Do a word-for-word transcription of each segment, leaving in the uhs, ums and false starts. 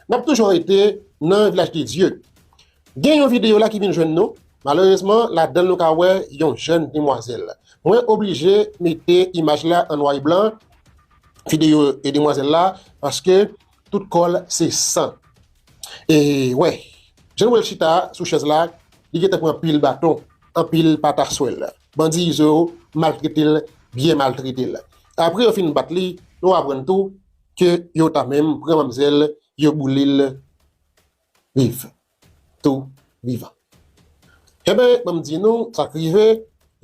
N ap toujou rete nan Vilaj de Dye. Gen yon videyo la ki vin jwenn nou. Malerezman, ladan l nou ka wè yon jèn demwazèl. Mwen oblije mete imaj la an nwa e blan, videyo e demwazèl la, paske tout kò l se san. E wè, jan nou wè l chita sou chèz la, li gentan pran anpil baton, anpil pataswèl. Bandi Izo yo maltrete l, byen maltrete l. Apre yo fin bat li, nou aprann tou ke yo ta menm pran manmzèl, yo boule l viv, tou vivan. Enben, ban m di nou sa k rive,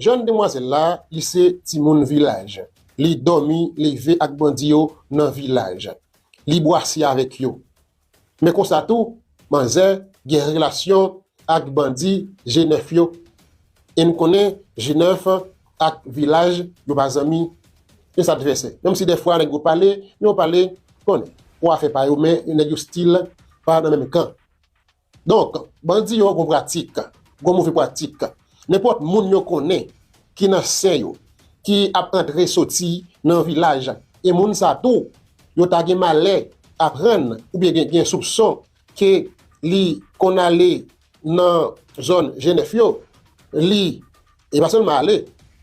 jèn demwazèl la, li se timoun vilaj. Li dòmi, leve ak bandi yo nan vilaj. Li bwase avèk yo. Men konsa tou, manzè gen relasyon ak bandi G nèf yo. E n konnen G nèf ak vilaj yo pa zanmi, yo se advèsè. Menm si dèfwa nèg yo pale, men yo pale, konnen, pou afè pa yo, men nèg yo still pa nan menm kan. Donk, bandi yo gon pratik, gon move pratik. Nenpòt moun yo konnen ki nan sen yo, ki ap antre soti nan vilaj, e moun sa tou, yo ta gen malè aprann oubyen gen, gen soupson ke li konn ale nan zòn G nèf yo, li, e pa sèlman ale,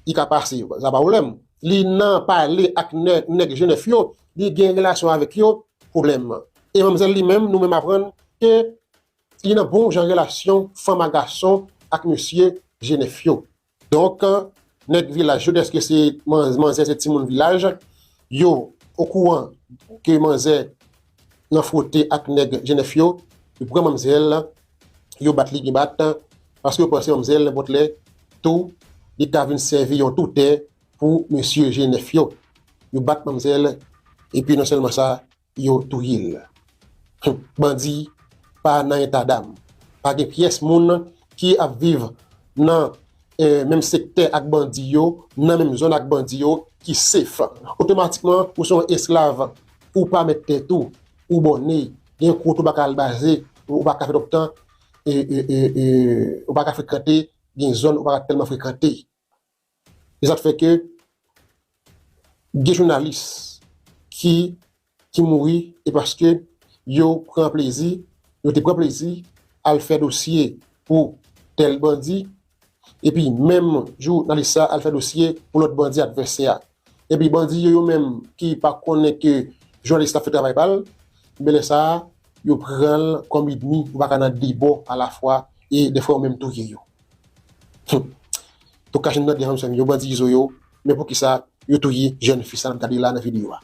li ka pase, sa pa pwoblèm. Li nan pale ak nè-, nèg G nèf yo, li gen relasyon avèk yo, pwoblèm. E manmzèl li menm, nou menm aprann ke li nan bon jan relasyon fanm a gason ak mesye G nèf yo. Donk, nèg vilaj yo, dèske se man-, manzè, se timoun vilaj, yo okouran ke manzè nan fwote ak nèg G nèf yo, yo pran manmzèl, yo bat li byen bat, paske yo panse manmzèl, nenpòt lè, tou, li ka vin sèvi yon toutè pou mesye G nèf yo. Yo bat manmzèl, epi non sèlman sa, yo touye l. Bandi pa nan eta dam. Pa gen pyès moun ki ap viv nan, eh, menm sektè ak bandi yo, nan menm zòn ak bandi yo, ki safe. Otomatikman, ou se yon esklav, ou pa mèt tèt ou, ou bòne, gen kote ou pa ka al baze, ou pa ka fè twòp tan, e, e, e, e, ou pa ka frekante, gen zòn ou pa ka tèlman frekante. E sa k fè ke gen jounalis ki, ki mouri, e paske yo pran plezi, yo te pran plezi al fè dosye pou tèl bandi, epi menm jounalis sa al fè dosye pou lòt bandi advèsè a. Epi bandi yo, yo menm ki pa konnen ke jounalis la ap fè travay pa l, men lè sa a, yo pran l kòm ènmi, ou pa ka nan de bò alafwa, e dèfwa yo menm touye yo. Tou ka jwenn nan de fanm sè m yo, bandi Izo yo, men poukisa yo touye jèn fi sa n ap gade la nan videyo a.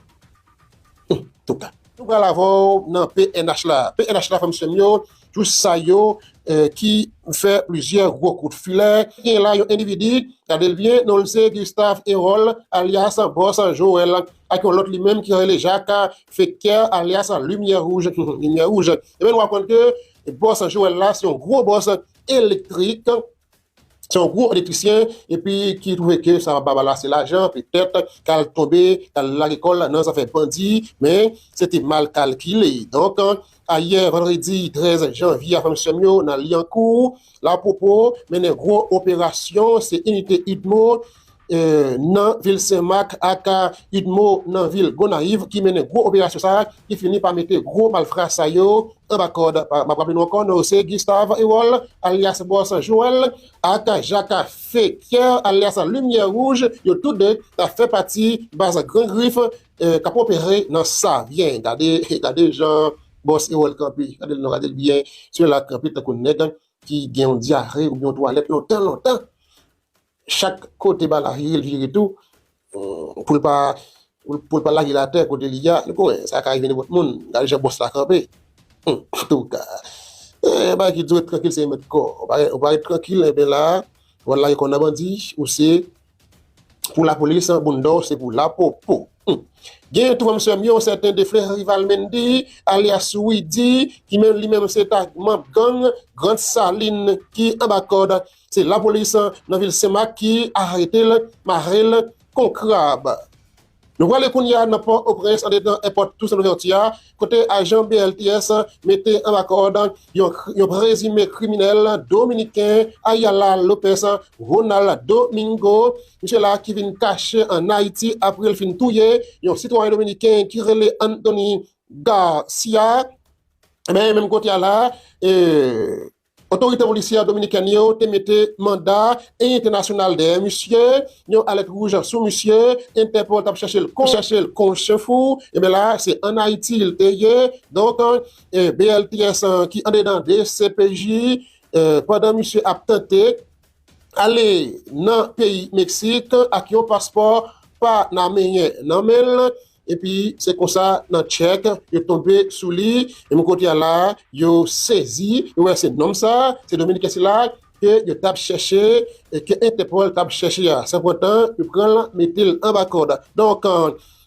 Tou ka. Nou pral avè w nan P N H la. P N H la, fanm sè m yo, jous sa yo, eh, ki fè plizyè gwo kout filè. Gen la yon endividi, gade l byen, non l se Gustave Erol, alyas Bòs Joel, ak yon lòt li menm ki rele Jacques Fecker, alyas Limyè Wouj, Limyè Wouj. Ebyen, nou aprann ke Bòs Joel la, se yon gwo bòs elektrik, se yon gwo elektrisyen, epi ki twouve ke sa va ba l ase lajan, petèt, k al tonbe, k al lage kò l nan zafè bandi, men se te mal kalkile. Donk, ayè, vandredi trèz janvye a, fanm sè m yo, nan Lyankou, Lapwopo mennen gwo operasyon, se inite UDMO, eh, nan vil Senmak ak UDMO nan vil Gonayiv ki mennen gwo operasyon sa a, ki fini pa mete gwo malfra sa yo anba kòd. Pa, m ap raple nou ankò, non yo se Gustave Erol, alyas Bòs Joel, ak Jacques Fecker, alyas Limyè Wouj, yo tou de ta fè pati baz Gran Grif, eh, k ap opere nan Savyen. Gade, gade jan Bòs Erol kanpe. Gade l non, gade l byen. Sila kanpe tankou nèg ki gen yon dyare oubyen yon twalèt lontan, lontan. Chak kote bal la vire, l vire tou, pou l pa, pou l, pou l pa lage l atè kote li a. Nou konnen, sa ka rive nenpòt moun. Gade jan bòs la kanpe. Antouka, eh, bagay ki di w ret trankil, se remèd kò. Ou pa, ou pa ret trankil, enben la, w al lage kò nan bandi, ou se pou lapolis, bounda w se pou lapopo. Hmm. Gen tou fanm sè m yo, yon sèten Defleury Valmendy, alyas Widy, ki menm, li menm se ta manm gang Grand Saline ki anba kòd. Se lapolis nan vil Senmak ki arete l, mare l kon krab. Nou prale kounye a nan Pòtoprens, andedan èpòt Toussaint Louverture a, kote ajan B L T S mete anba kòd yon, yon prezime kriminèl dominiken, Ayala Lopez Ronald Domingo. Misye la ki vin kache ann Ayiti apre l fin touye yon sitwayen dominiken ki rele Anthony Garcia. Ebyen, menm kote a la, e, otorite polisyè dominikèn yo te mete manda entènasyonal dèyè misye, yon alèt wouj sou misye, Entèpòl t ap chèche l kon, chèche l kon chen fou. Ebyen la, se ann Ayiti l te ye. Donk, e, B L T S, e, ki andedan D C P J, e, pandan misye ap tante ale nan peyi Meksik ak yon paspò panameyen nan men l, epi se konsa nan tchèk yo tonbe sou li, e men kote a la, yo sezi, yo wè se nonm sa, se Dominiken sila ke yo t ap chèche, e ke Entèpòl t ap chèche a. San pran tan, yo pran l, mete l anba kòd. Donk,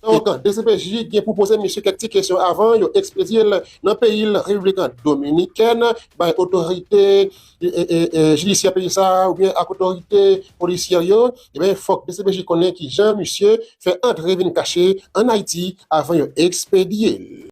e, donk, D C P J gen pou poze misye kèk ti kesyon avan yo ekspedye l nan peyi l, Repiblik Dominikèn, bay otorite, e, e, e, e, jidisyè peyi sa a, oubyen ak otorite polisyè yo, ebyen, fòk D C P J konnen kijan misye fè antre vin kache ann Ayiti avan yo ekspedye l.